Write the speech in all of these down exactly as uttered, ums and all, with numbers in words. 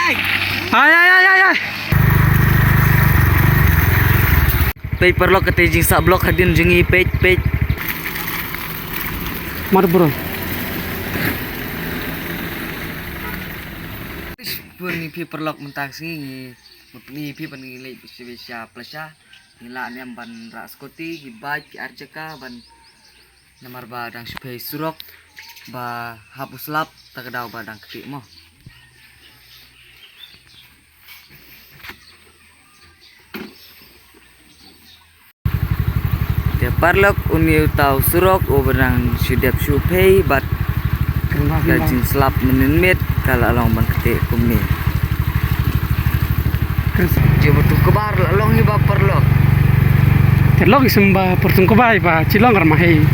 Ai, ai, ai, ai, ai. Peit paralok, kata jingsah block hadien jong ngi, peit, peit. Mar bro. Peit ïa phi paralok, mynta ka sngi ngi, peit ïa phi, ban ngi leit sha, sha Plasha. Ngi lah ne em ban rah scooty, ki bike, ki ar jaka, ban, namar ba dang shu pei surok ba hap u slap, ta ka daw ba dang ktieh mo. Te paralok, une uta u surok uba dang shu dep shu pei bad ka jingslap mynnin miet ka la long ban ktieh kumne. Jingmut u kbar la long hi ba paralok. Te lok isem ba pyrtung kbai ba chilong armahei.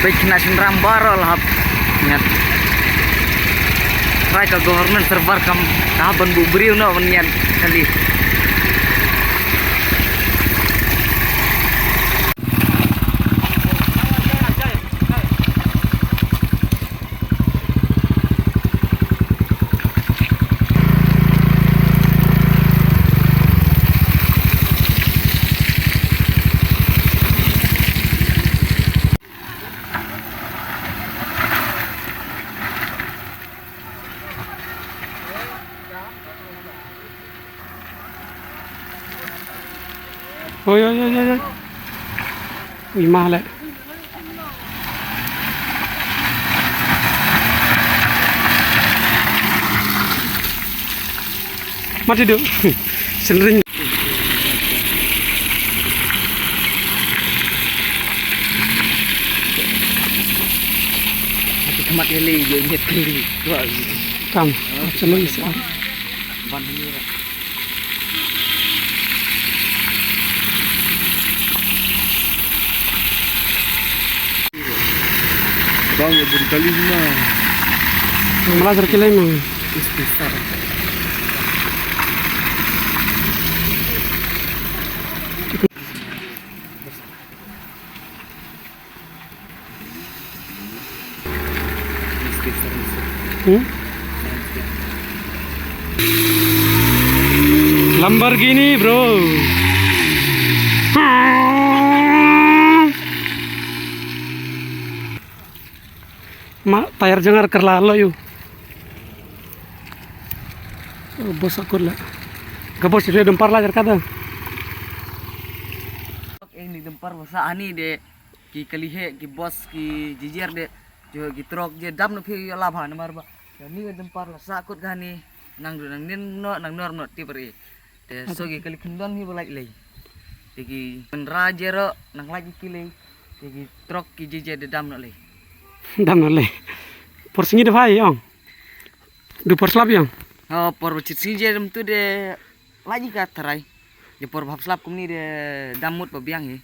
Peit khynnah shynrang baroh la hap ñiad. Trai ka government server kam ka hap ban buh briew noh ban ñiad kali. Oi, oi, oi, oi, oi. Ui, mah leh. Mati du. Senring. Mati kali, dia nyet kali. Kam. Senring sa. Ban ni. Bang, ya, brutalisme. Malah terkilai, Mang. Hmm? Lamborghini, bro. Ma, tayar jangar kerla lo yu. Oh, bos akur la. Ka bos ri dempar la kerkada. Eng ni dempar basa ani de. Ki kali heh, ki bos, ki jijer de, jo ki trok je dam noh phi ïa la bha namar ba. Kani ka dempar la sah kut kani, nang du nang nin noh, nang nor noh tip ri. Te so ki kali kyndon hi ba lait lei. Te ki mynra jero nang lait ki lei. Te ki trok ki jijer de dam noh lei. Dam noh lei. Por sngi de bhai ong. Du por slap ïa. Oh, por bachit sngi je dam tu de lait ka tharai. Je por bhap slap kumni de dam mut ba biang hi.